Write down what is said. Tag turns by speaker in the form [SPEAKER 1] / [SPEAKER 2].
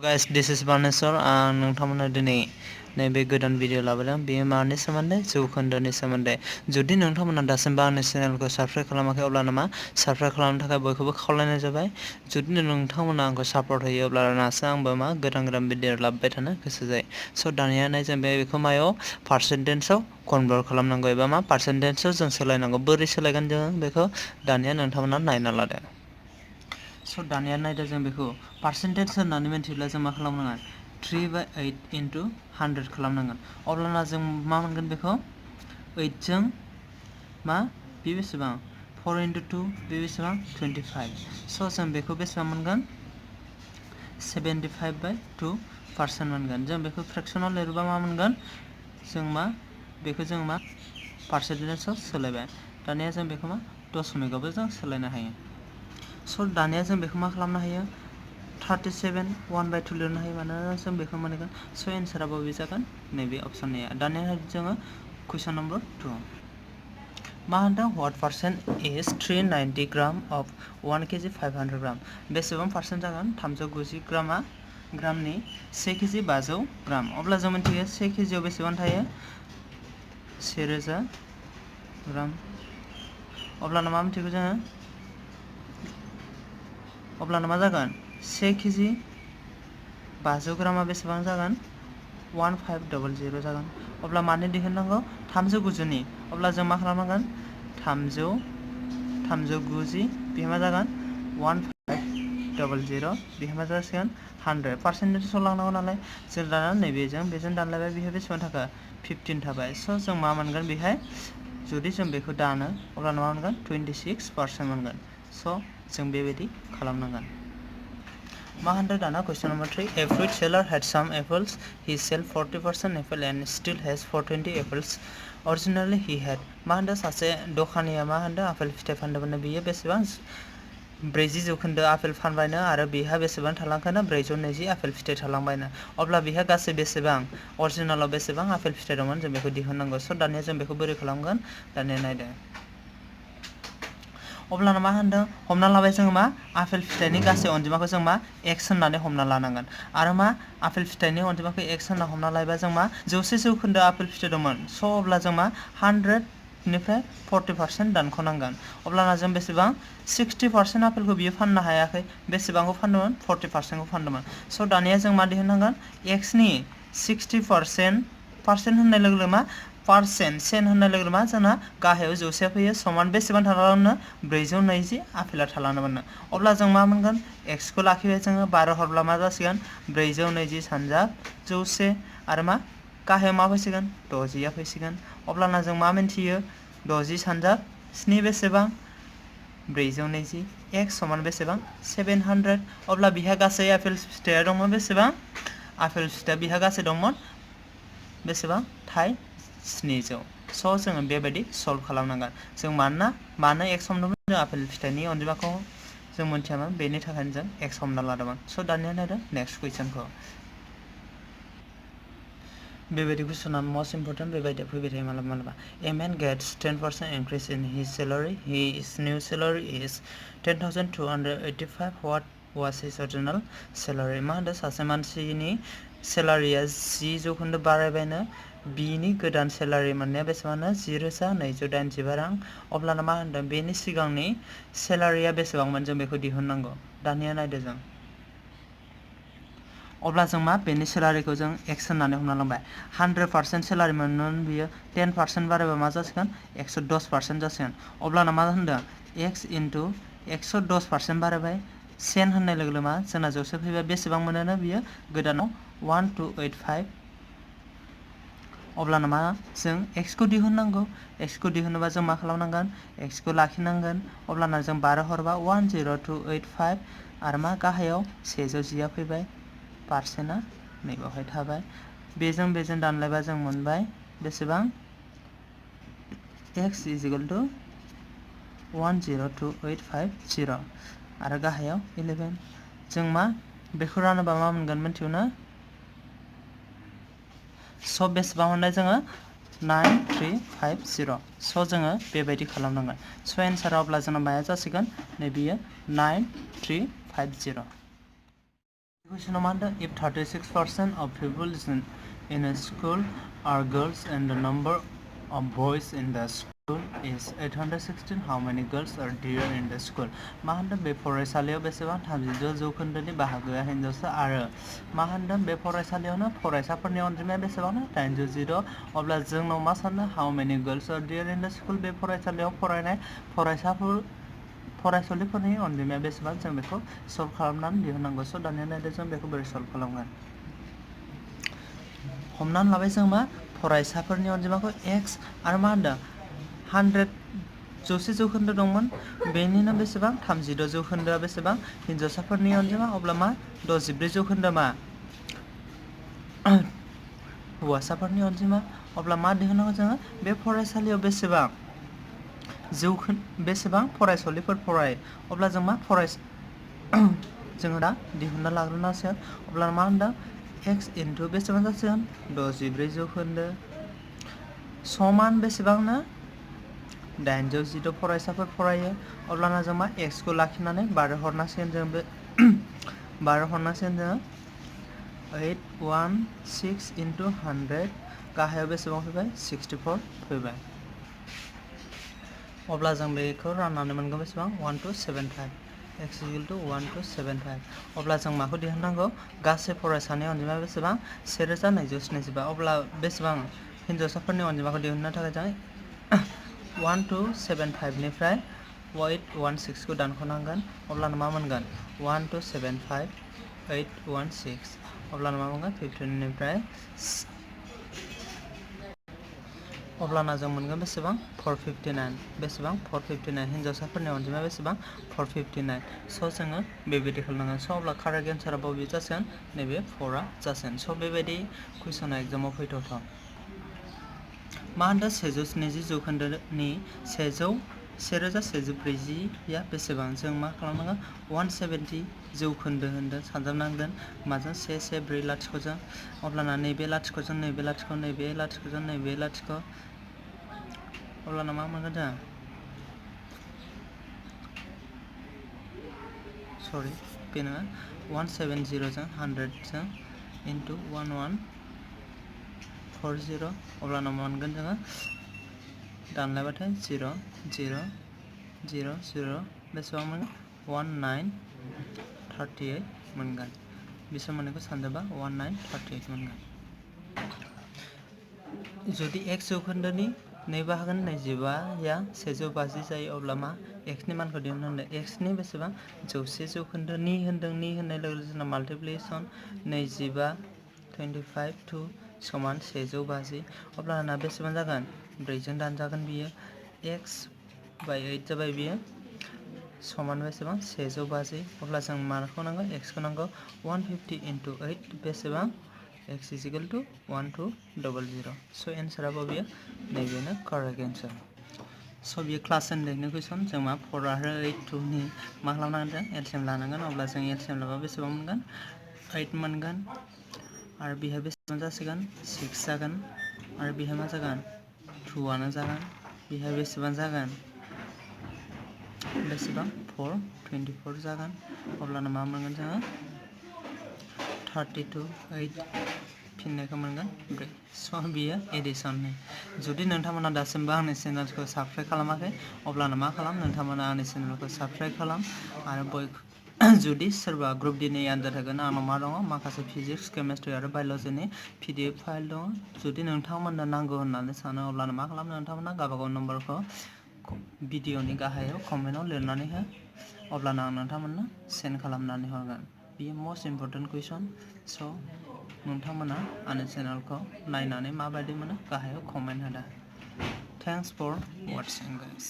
[SPEAKER 1] Guys, this is Vanessor आं नोंथांमोननो दिनै नैबे गोदान भिडिअ लाबोदों। बेयो मानि सोमोन्दै? जौखोन्दोनि सोमोन्दै। जुदि नोंथांमोना दासिमबो आंनि चेनेलखौ साबस्क्राइब खालामाखै अब्ला मा साबस्क्राइब खालामनो थाखाय बयखौबो खावलायनाय जाबाय। जुदि नोंथांमोना आंखौ सापर्ट होयो अब्लानासो आंबो मा गोदान भिडिअ लाबोबाय थानो गोसो जायो। स' दानिया जों बेखौ मायाव पार्सेन्टेजआव कनभार्ट खालामनांगौ एबा मा पार्सेन्टेजआव जों सोलायनांगौ। बोरै सोलायगोन जोङो बेखौ दानिया नोंथांमोना नायना लादो। स' दानिया नायदो जों बेखौ पार्सेन्टेज होननानै मिथिब्ला जों मा खालामनांगोन 3/8 इन्टु 100 खालामनांगोन। अब्लाना जों मा मोनगोन बेखौ 8 जों मा बे बेसेबां 4 इन्टु 2 बे बेसेबां 25। स' जों बेखौ बेसेबां मोनगोन 75/2% मोनगोन। जों बेखौ फ्रेक्सनाव लिरोबा मा मोनगोन जों मा बेखौ जों मा पार्सेन्टेजआव सोलायबाय। दानिया जों बेखौ मा दशमिकआवबो जों सोलायनो हायो। स' दानिया जों बेखौ मा खालामनो हायो 37 1/2 लिरनो हायो। मानोना जों बेखौ मोनगोन। स' एन्सारा बबे जागोन नैबे अप्शन ए। दानिया जोङो कुइसन नम्बर 2 मा होनदों what percent is 390 gram of 1 kg 500 ग्राम। बेसेबां पार्सेन्ट जागोन 390 ग्रामनि 1 केजि 500 ग्राम। अब्ला जों मिथियो 1 केजियाव बेसेबां थायो 1000 ग्राम। अब्लाना मा मिथिगौ जोङो अब्लाना मा जागोन 1 केजि 500 ग्रामा बेसेबां जागोन 1500 जागोन। अब्ला मानो दिहुननांगौ 390नि। अब्ला जों मा खालामनांगोन 390 बेयो मा जागोन 1500 बेयो मा जासिगोन 100 पार्सेन्टेजआव लांनांगौ नालाय जों दाना नैबेजों बेजों दानलायबाय बेहाय बेसेबां थाखो 15 थाबाय। स' जों मा मोनगोन बेहाय जुदि जों बेखौ दानो अब्लाना मा मोनगोन 26% मोनगोन। स' जों बेबायदि खालामनांगोन। मा होनदों दाना कुइसन number 3 a fruit seller had some apples he sell 40% apple and still has 420 apples originally he had। मा होनदों सासे दखानिया मा होनदों आपेल फिथाइ फानदोंमोन बियो बेसेबां 40% आपेल फानबायनो आरो बेहा बेसेबां थालांखोनो 420 आपेल फिथाइ थालांबायनो। अब्ला बेहा गासै बेसेबां अरिजिनालाव बेसेबां आपेल फिथाइ दंमोन जों बेखौ दिहुननांगौ। स' दानिया जों बेखौ बोरै खालामगोन दानिया नायदो। अब्लाना मा होनदों हमना लाबाय जोङो मा आपेल फिथाइनि गासै अनजिमाखौ जों मा x होननानै हमना लानांगोन। आरो मा आपेल फिथाइनि अनजिमाखौ x होनना हमना लायोबा जों मा 100% आपेल फिथाइ दंमोन। स' अब्ला जों मा 100 निफ्राय 40% दानख'नांगोन। अब्लाना जों बेसेबां 60% आपेलखौ बियो फाननो हायाखै। बेसेबांखौ फानदोंमोन 40%खौ फानदोंमोन। स' दानिया जों मा दिहुननांगोन x नि 60% होननाय लोगो लोगो मा सेन होननाय लोगो लोगो मा जोंना गाहायाव 100 फैयो समान बेसेबां थालांनो 420 आपेला थालांदोंमोन। अब्ला जों मा मोनगोन x खौ लाखिबाय जोङो 12 हरब्ला मा जासिगोन 420 सानजाब 100 आरो मा गाहायाव मा फैसिगोन 60 फैसिगोन। अब्लाना जों मा मिन्थियो 60 सानजाब 7 बेसेबां 420 x समान बेसेबां 700। अब्ला बिहा गासै आपेल फिथाइया दंमोन बेसेबां आपेल फिथाइया बिहा गासै दंमोन बेसेबां 700। स' जोङो बेबायदि सल्भ खालामनांगोन। जों मानो x हमदोंमोन जों आपेल फिथाइनि अनजिमाखौ जों मोनथियामोन बेनि थाखायनो जों x हमना लादोंमोन। स' दानिया नायदो नेक्स्ट कुइसनखौ। बेबायदि कुइसना मस्ट इम्परटेन्ट बेबायदि फैबाय थायो मालाबा मालाबा। A man gets 10% increase in his salary. His new salary is 10,285. What was his original salary? मा होनदों सासे मानसिनि सेलारिया 10% बारायबायनो बिनि गोदान सेलारि मोननाया बेसेबांनो 10,285 रां। अब्लाना मा होनदों बेनि सिगांनि सेलारिया बेसेबांमोन जों बेखौ दिहुननांगौ। दानिया नायदो जों अब्ला जों मा बेनि सेलारिखौ जों x होननानै हमना लांबाय 100% सेलारि मोनोमोन बियो 10% बारायबा मा जासिगोन 110% जासिगोन। अब्लाना मा होनदों x इन्टु 110% बारायबाय सेन होननाय लोगो लोगो मा जोंना 100 फैबाय बेसेबां मोनोनो बियो गोदानाव 1285। अब्लाना मा जों x खौ दिहुननांगौ। x खौ दिहुनोबा जों मा खालामनांगोन x खौ लाखिनांगोन। अब्लाना जों 12 हरबा 10285 आरो मा गाहायाव 110 फैबाय पारसेन्टआ नैबावहाय थाबाय। बेजों दानलायबा जों मोनबाय बेसेबां x = 10285 आरो गाहायाव 11। जों मा बेखौ रानोबा मा मोनगोन मिथिगौ ना स' बेसेबां मोननाय जोङो 9350। स' जोङो बेबायदि खालामनांगोन। स' एन्सारा अब्ला जोंना माया जासिगोन नैबेयो 9350। Question मा होनदों if 36% of people in a school are girls and the number of boys in the school is 816 how many girls are there in the school मा होनदों बे फरायसालियाव बेसेबां 36 जौखोन्दोनि बाहागोआ हिनजावसा आरो मा होनदों बे फरायसालियावनो फरायसाफोरनि अनजिमाया बेसेबां 800 अब्ला जोंनाव मा साननो how many girls are there in the school बे फरायसालियाव फरायनाय फरायसालिफोरनि अनजिमाया बेसेबां जों बेखौ सल्भ खालामनानै दिहुननांगौ स' दानिया नायदो जों बेखौ बोरै सल्भ खालामगोन हमनानै लाबाय जों मा फरायसाफोरनि अनजिमाखौ x आरो मा होनदों 100 जौसे जौखोन्दो दंमोन बेनिनो बेसेबां 36 जौखोन्दोआ बेसेबां हिनजावसाफोरनि अनजिमा अब्ला मा 64 जौखोन्दो मा हौवासाफोरनि अनजिमा अब्ला मा दिहुननांगौ जोङो बे फरायसालियाव बेसेबां फरायसालिफोर फरायो अब्ला जों मा जोङो दा दिहुनना लाग्रोनांसिगोन अब्ला मा होनदों x इनटु बेसेबां जासिगोन 64 जौखोन्दो समान बेसेबांनो 816 फरायसाफोर फरायो अब्लाना जों मा x खौ लाखिनानै बारहरनांसिगोन जों बे बारहरनांसिगोन जोङो 816 इनटु 100 गाहायाव बेसेबां फैबाय 64 फैबाय अब्ला जों बेखौ राननानै मोनगोन बेसेबां 1275 x = 1275 अब्ला जों माखौ दिहुननांगौ गासै फरायसानि अनजिमाया बेसेबां 1275 अब्ला बेसेबां हिनजावसाफोरनि अनजिमाखौ दिहुननो थाखाय जों 1275 निफ्राय 816 खौ दानख'नांगोन अब्लानो मा मोनगोन 1275 816 अब्लानो मा मोनगोन 15 निफ्राय अब्लाना जों मोनगोन बेसेबां 459 बेसेबां 459 हिनजावसाफोरनि अनजिमाया बेसेबां 459 स' जोङो बेबायदि खालामनांगोन स' अब्ला कारेक्ट एन्सारा बबे जासिगोन नैबे 4आ जासिगोन स' बेबायदि कुइसना एग्जामाव फैथावथाव मा होनदों 120 जौखोन्दोनि 1140 बेसेबां जों मा खालामनांगोन 170 जौखोन्दो होनदों सानजाबनांगोन माजों 114 लाथिख'जों अब्लाना नैबे लाथिख'जों नैबे लाथिख' नैबे लाथिख'जों नैबे लाथिख' अब्लाना मा मोनगोन जों सरि बे नङा 170 जों 100 जों इनटु 1140 अब्लाना मोनगोन जोङो दानलायबाथाय 0 0 0 0 बेसेबां मोनगोन 1938 मोनगोन बिसोर मोननैखौ सानजाबा 1938 मोनगोन जुदि x जौखोन्दोनि 2 बाहागोनि 25 या 150 जायो अब्ला मा x नि मानखौ दिहुननो x नि बेसेबां जौसे जौखोन्दोनि होनदों नि होननाय लोगो लोगो जोंना माल्टिप्लिकेसन 25 2 समान 150 अब्लाना बेसेबां जागोन 4 जों दानजागोन बियो x बाय 8 जाबाय बियो समान बेसेबां 150 अब्ला जों माखौ नांगौ x खौ नांगौ 150 इनटु 8 बेसेबां x = 1200 स' एन्सारा बबेयो नैबेनो कारेक्ट एन्सार स' बियो क्लास 10 कुइसन जों मा 4 आरो 8 2 नि मा खालामनांगोन जों एलसिएम लानांगोन अब्ला जों एलसिएम लाबा बेसेबां मोनगोन 8 मोनगोन आरो बेहाय बेसेबां जासिगोन 6 जागोन आरो बेहाय मा जागोन 2 आनो जागोन बेहाय बेसेबां जागोन बेसेबां 4 24 जागोन अब्लाना मा मोनगोन जोङो 32 8 फिननायखौ मोनगोन 4 स' बियो एडिसननि जुदि नोंथांमोना दासिमबो आंनि चेनेलखौ साबस्क्राइब खालामाखै अब्लाना मा खालाम नोंथांमोना आंनि चेनेलखौ साबस्क्राइब खालाम आरो जुदि सोरबा ग्रुप डिनि आनजाद होगोन आंनाव मा दङ माखासे फिजिक्स केमेस्ट्रि आरो बाय'लजिनि PDF फाइल दङ जुदि नोंथांमोननो नांगौ होननानै सानो अब्लानो मा खालाम नोंथांमोना गावबागाव नम्बरखौ भिडिअनि गाहायाव कमेन्टआव लिरनानै हो अब्लानो आं नोंथांमोननो सेन्ड खालामनानै हरगोन बेयो मस्ट इम्परटेन्ट कुइसन स' नोंथांमोना आंनि चेनेलखौ नायनानै माबायदि मोनो गाहायाव कमेन्ट होदो थेंक्स फर वाचिं गाइस